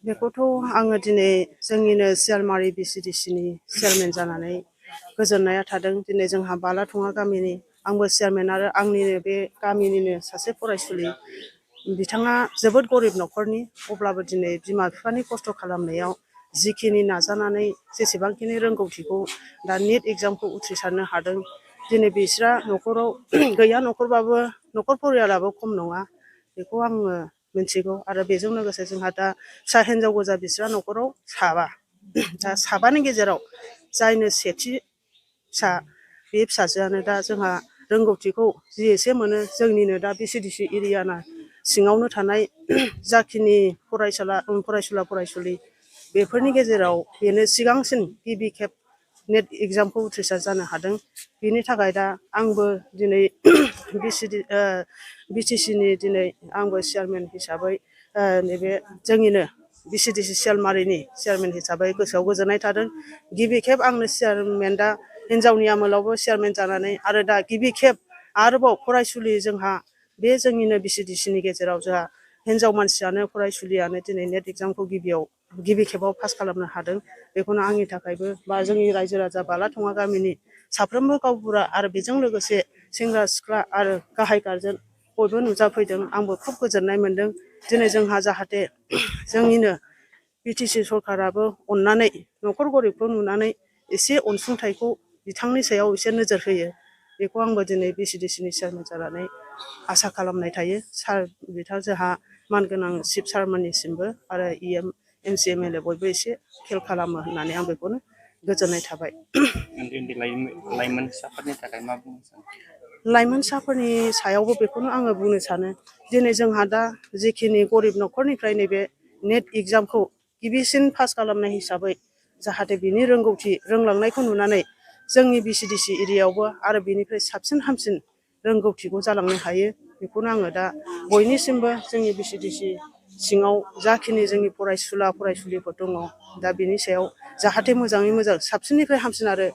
बेखौथ' आङो दिनै जोंनिनो सियालमारि BCDCनि चेयारमेन जानानै गोजोननाया थादों। दिनै जोंहा बालाथङा गामिनि आंबो चेयारमेन आरो आंनिनो बे गामिनिनो सासे फरायसुलि। बिथाङा जोबोद गरिब न'खरनि, अब्लाबो दिनै बिमा बिफानि खस्थ' खालामनायाव जिखिनि नाजानानै जेसेबांखिनि रोंगौथिखौ दा नेट एग्जामखौ उथ्रिसारनो हादों। दिनै बिस्रा न'खराव गैया न'खरबाबो न'खर परियालाबो खम नङा, बेखौ आङो मिथिगौ। आरो बेजों लोगोसे जोंहा दा फिसा हिन्जाव गोजा बिस्रा न'खराव साबा। दा साबानि गेजेराव जायनो सेथि फिसा, बे फिसाजोआनो दा जोंहा रोंगौथिखौ जि एसे मोनो जोंनिनो दा BCDC एरियाना सिङावनो थानाय जाखिनि फरायसुला फरायसुलि बेफोरनि गेजेराव बेनो सिगांसिन गिबि खेब नेट एग्जामखौ उथ्रिसार जानो हादों। बिनि थाखाय दा आंबो दिनै BTCनि दिनै आंबो चेयारमेन हिसाबै नैबे जोंनिनो BCDC सियालमारिनि चेयारमेन हिसाबै गोसोआव गोजोननाय थादों। गिबि खेब आंनो चेयारमेन दा हिनजावनि आमोलावबो चेयारमेन जानानै, आरो दा गिबि खेब आरोबाव फरायसुलि जोंहा बे जोंनिनो BCDCनि गेजेराव जोंहा हिनजाव मानसियानो फरायसुलियानो दिनै नेट एग्जामखौ गिबि खेबाव पास खालामनो हादों। बेखौनो आंनि थाखायबो बा जोंनि रायजो राजा बालाथङा गामिनि साफ्रोमबो गावबुरा आरो बेजों लोगोसे सेंग्रा सिख्ला आरो गाहाय गारजेन बयबो नुजाफैदों। आंबो खुब गोजोननाय मोनदों। दिनै जोंहा जाहाथे जोंनिनो BTC सरकाराबो अननानै न'खर गरिबखौ नुनानै एसे अनसुंथाइखौ बिथांनि सायाव एसे नोजोर होयो, बेखौ आंबो दिनै BCDCनि चेयारमेन जानानै आसा खालामनाय थायो। सार बिथां जोंहा मानगोनां चिफ सारमोननिसिमबो आरो MC MLA बयबो एसे खेल खालामो होननानै आं बेखौनो गोजोननाय थाबाय। उन्दै उन्दै लाइमोनसाफोरनि थाखाय मा बुंनो सानो? लाइमोनसाफोरनि सायावबो बेखौनो आङो बुंनो सानो, दिनै जोंहा दा जिखिनि गरिब न'खरनिफ्राय नैबे नेट एग्जामखौ गिबिसिन पास खालामनाय हिसाबै जाहाथे बिनि रोंगौथि रोंलांनायखौ नुनानै जोंनि BCDC एरियायावबो आरो बिनिफ्राय साबसिन हामसिन रोंगौथिखौ जालांनो हायो। बेखौनो आङो दा बयनिसिमबो जोंनि BCDC सिङाव जाखिनि जोंनि फरायसुला फरायसुलिफोर दङ, दा बिनि सायाव जाहाथे मोजाङै मोजां साबसिननिफ्राय हामसिन आरो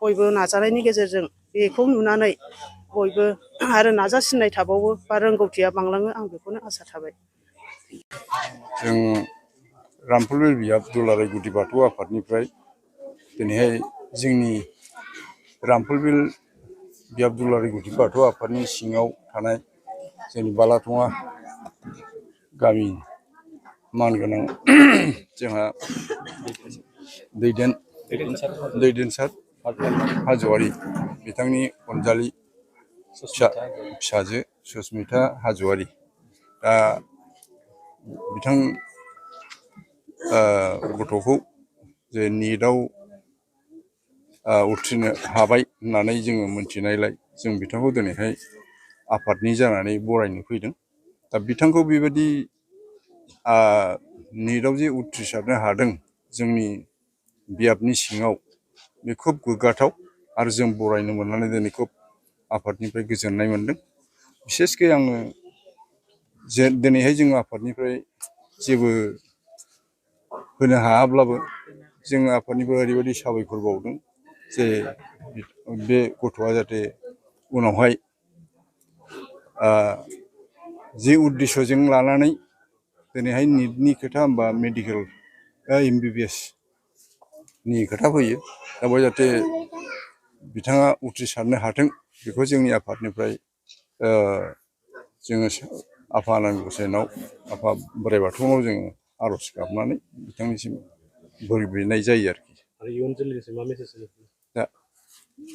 बयबो नाजानायनि गेजेरजों बेखौ नुनानै बयबो आरो नाजासिननाय थाबावो बा रोंगौथिया बांलाङो, आं बेखौनो आसा थाबाय। जों रामफलबिल बियाब दुलाराय गुदि बाथौ आफादनिफ्राय दिनैहाय जोंनि रामफलबिल बियाब दुलाराय गुदि बाथौ आफादनि सिङाव थानाय जोंनि बालाथङा गामि मानगोनां जोंहा दैदेनसार हाज'वारि बिथांनि अनजालि फिसाजो सुसमिता हाज'वारि, दा बिथां गथ'खौ जे नेटआव उथ्रिनो हाबाय होननानै जोङो मोनथिनायलाय जों बिथांखौ दिनैहाय आफादनि जानानै बरायनो फैदों। दा बिथांखौ बेबायदि नेटआव जे उथ्रिसारनो हादों जोंनि बियाबनि सिङाव, बे खोब गोग्गाथाव आरो जों बरायनो मोननानै दिनै खोब आफादनिफ्राय गोजोननाय मोनदों। बिसेसकै आङो दिनैहाय जों आफादनिफ्राय जेबो होनो हायाब्लाबो जोङो आफादनिफ्राय ओरैबायदि साबायखर बावदों जे बे गथ'आ जाहाथे उनावहाय जि उद्देश्यजों लानानै दिनैहाय नेटनि खोथा होनबा मेडिकेल MBBS नि खोथा फैयो, दा बेयाव जाहाथे बिथाङा उथ्रिसारनो हाथों, बेखौ जोंनि आफादनिफ्राय जोङो आफा आनान गसाइनाव आफा बोराइ बाथौनाव जोङो आर'ज गाबनानै बिथांनिसिम बोर बिनाय जायो आरोखि। इयुन जोलैनिसिम मा मेसेज होनो? दा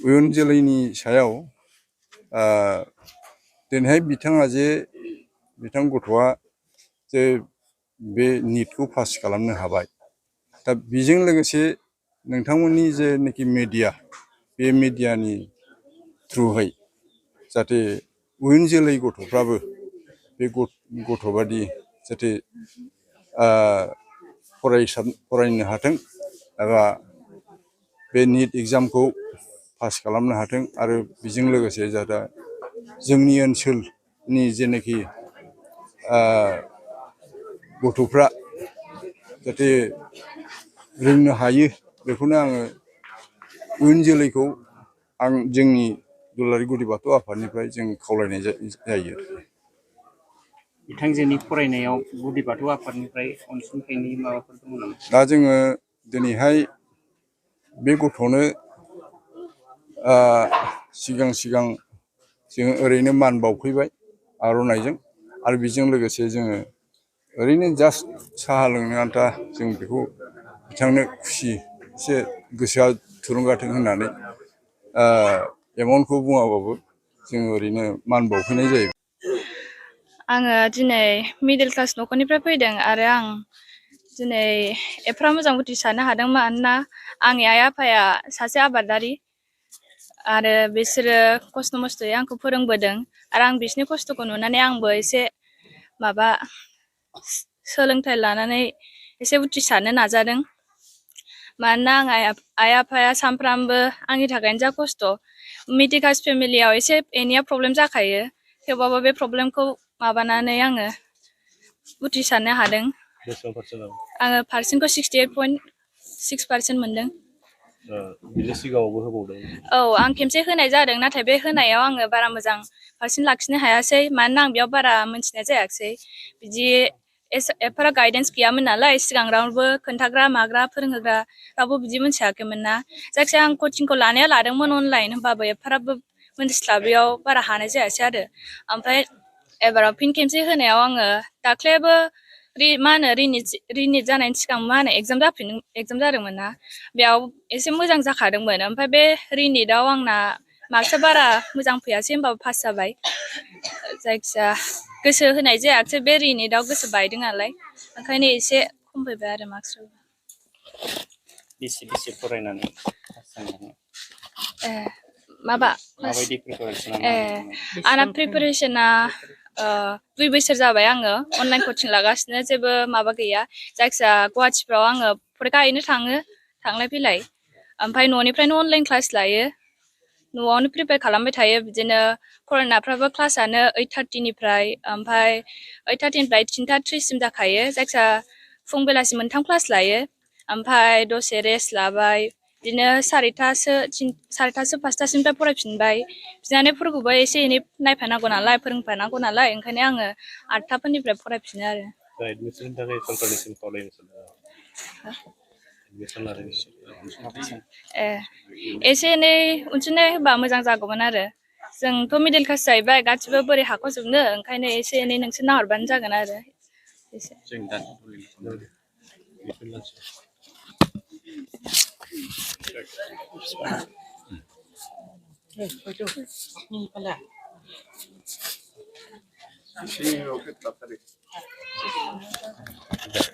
इयुन जोलैनि सायाव दिनैहाय बिथां गथ'आ जे बे नेटखौ पास खालामनो हाबाय, दा बेजों लोगोसे नोंथांमोननि जेनाखि मेडिया, बे मेडियानि थ्रुहै जाहाथे उयन जोलै गथ'फ्राबो बे गथ'बादि जाहाथे फरायनो हाथों एबा बे नेट एग्जामखौ पास खालामनो हाथों, आरो बेजों लोगोसे जाहाथे जोंनि ओनसोलनि जेनाखि गथ'फ्रा जाहाथे रोंनो हायो, बेखौनो आङो उयन जोलैखौ जोंनि दुलाराय गुदि बाथौ आफादनिफ्राय जों खावलायनाय जायो। बिथांजोनि फरायनायाव गुदि बाथौ आफादनिफ्राय अनसुंथाइनि माबाफोर दङ नामा? दा जोङो दिनैहाय बे गथ'नो सिगां जोङो ओरैनो मान बावफैबाय आर'नाइजों, आरो बेजों लोगोसे जोङो ओरैनो जास्ट साहा लोंनो आन्था जों बेखौ बिथांनो खुसि एसे गोसोआ थुलुंगाथों होननानै एमाउन्टखौ बुङाबाबो जोङो ओरैनो मान बावफैनाय जायो। आङो दिनै मिडल क्लास न'खरनिफ्राय फैदों आरो आं दिनै एफा मोजां उथ्रिसारनो हादों मानोना आंनि आइ आफाया सासे आबादारि आरो बिसोरो खस्थ' मस्थ'यै आंखौ फोरोंबोदों आरो आं बिसोरनि खस्थ'खौ नुनानै आंबो एसे माबा सोलोंथाइ लानानै एसे उथ्रिसारनो नाजादों। मानोना आं आइ आफाया सानफ्रामबो आंनि थाखायनो जा खस्थ'। मिडल क्लास फेमिलियाव एसे एनैया प्रब्लेम जाखायो, थेवबाबो बे प्रब्लेमखौ माबानानै आङो उथ्रिसारनो हादों। आङो पारसेन्टखौ 68.6% मोनदों। बिनि सिगाङावबो होबावदों? औ, आं खेमसे होनाय जादों, नाथाय बे होनायाव आङो बारा मोजां पारसेन्ट लाखिनो हायासै मानोना आं बेयाव बारा मोनथिनाय जायाखिसै। बिदि एफारा गाइडेन्स गैयामोन नालाय, सिगां रावबो खोन्थाग्रा माग्रा फोरोंहोग्रा रावबो बिदि मोनथियाखैमोन ना। जायखिजाया आं कचिंखौ लादोंमोन अनलाइन, होमबाबो एफाराबो मोनथिस्लाबियाव बारा हानाय जायासै आरो। ओमफ्राय एबाराव फिन खेमसे होनायाव आङो दाख्लैबो रिनिट जानायनि सिगां एगजाम जादोंमोन ना, बेयाव एसे मोजां जाखादोंमोन। ओमफ्राय बे रिनिटआव आंना मार्कसा बारा मोजां फैयासै, होमबाबो पास जाबाय। जायखिया गोसो होनाय जायाखिसै, बे रिनिटआव गोसो बायदों नालाय, ओंखायनो एसे खम फैबाय आरो मार्कसफ्रा। बेसे फरायनानै पास जानाय? माबायदि प्रिपारेसन? आंना प्रिपारेसना 2 बोसोर जाबाय आङो अनलाइन कचिं लागासिनो, जेबो माबा गैया। जायखिया गुवाहाटिफ्राव आङो फरिखा हैनो थाङो, थांलाय फैलाय। ओमफ्राय न'निफ्रायनो अनलाइन क्लास लायो, न'आवनो प्रिपेयार खालामबाय थायो। बिदिनो फरायनायफ्राबो क्लासआनो 8:30निफ्राय, ओमफ्राय 8:30निफ्राय 3:30सिम जाखायो। जायखिया फुं बेलासि मोनथाम क्लास लायो, ओमफ्राय दसे रेस्ट लाबाय। बिदिनो 4:30, 5:00सिमनिफ्राय फरायफिनबाय। बिनानावफोरखौबो एसे एनै नायफानांगौ नालाय, फोरोंफानांगौ नालाय, ओंखायनो आङो 8:00फोरनिफ्राय फरायफिनो आरो। एडमिसननि थाखाय सरकारनिसिम खावलायनो सानदों? एडमिसन लानायनि एसे एनै अनसुंथाइ होबा मोजां जागौमोन आरो। जोंथ' मिडल क्लास जाहैबाय, गासिबो बोरै हाख'जोबनो, ओंखायनो एसे एनै नोंसोर नाहरबानो जागोन आरो। एसे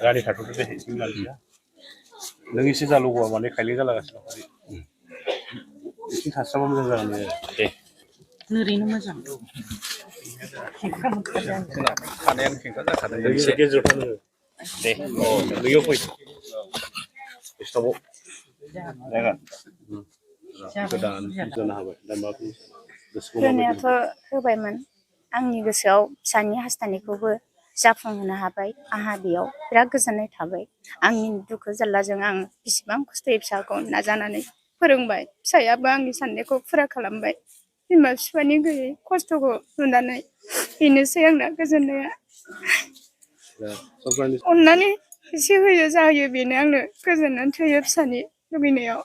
गारि थाथ'दो दे, नों एसे जालुगौआ माने खायले जालागासिनो दं। एसे थास्राबा मोजां जागोन दे। ओरैनो मोजां। खानायानो खेंख्रा जाखादों एसे गेजेराव थानो दे बैयाव फै स्टपआव गोदान जानो हाबाय। दा मा गोसोखौ होनायाथ' होबायमोन, आंनि गोसोआव फिसानि हास्थायनायखौबो जाफुंहोनो हाबाय। आंहा बेयाव बिराद गोजोननाय थाबाय। आंनि दुखु जारलाजों आं बेसेबां खस्थ'यै फिसाखौ नाजानानै फोरोंबाय, फिसायाबो आंनि साननायखौ फुरा खालामबाय। बिमा बिफानि गैयै खस्थ'खौ नुनानै बेनोसै आंना गोजोननाया। अननानै एसे होयो जाहोयो बेनो आंनो गोजोननानै थोयो फिसानि लुगैनायाव।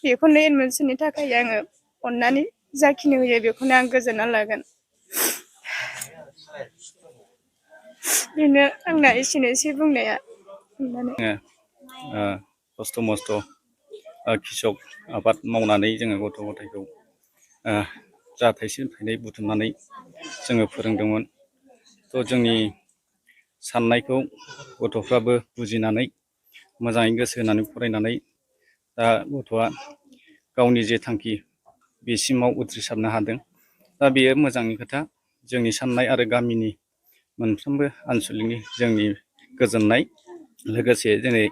बेखौनो एडमिसननि थाखाय आङो अननानै जाखिनि होयो बेखौनो आं गोजोनना लागोन। बेनो आंना एसेनोसै बुंनाया। खस्थ' मस्थ' कृषक आबाद मावनानै जोङो गथ' गथायखौ जा थाइसे थाइनै बुथुमनानै जोङो फोरोंदोंमोन। थ' जोंनि साननायखौ गथ'फ्राबो बुजिनानै मोजाङै गोसो होनानै फरायनानै दा गथ'आ गावनि जे थांखि बेसिमाव उथ्रिसारनो हादों। दा बेयो मोजांनि खोथा। जोंनि साननाय आरो गामिनि मोनफ्रोमबो आनसलिकनि जोंनि गोजोननाय। लोगोसे दिनै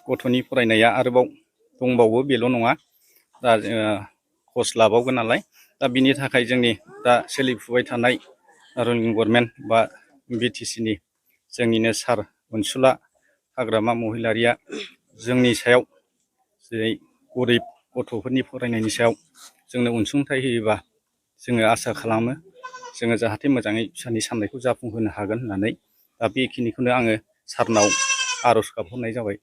गथ'नि फरायनाया आरोबाव दंबावो, बेल' नङा। दा कर्स लाबावगोन नालाय, दा बिनि थाखाय जोंनि दा सोलिफुबाय थानाय रुलिं गभर्नमेन्ट बा BTCनि जोंनिनो सार अनसुला हाग्रामा महिलारिया जोंनि सायाव जेरै गरिब गथ'फोरनि फरायनायनि सायाव जोंनो अनसुंथाइ होयोबा जोङो आसा खालामो जोङो जाहाथे मोजाङै फिसानि साननायखौ जाफुंहोनो हागोन होननानै दा बेखिनिखौनो आङो सारनाव आर'ज गाबहरनाय जाबाय।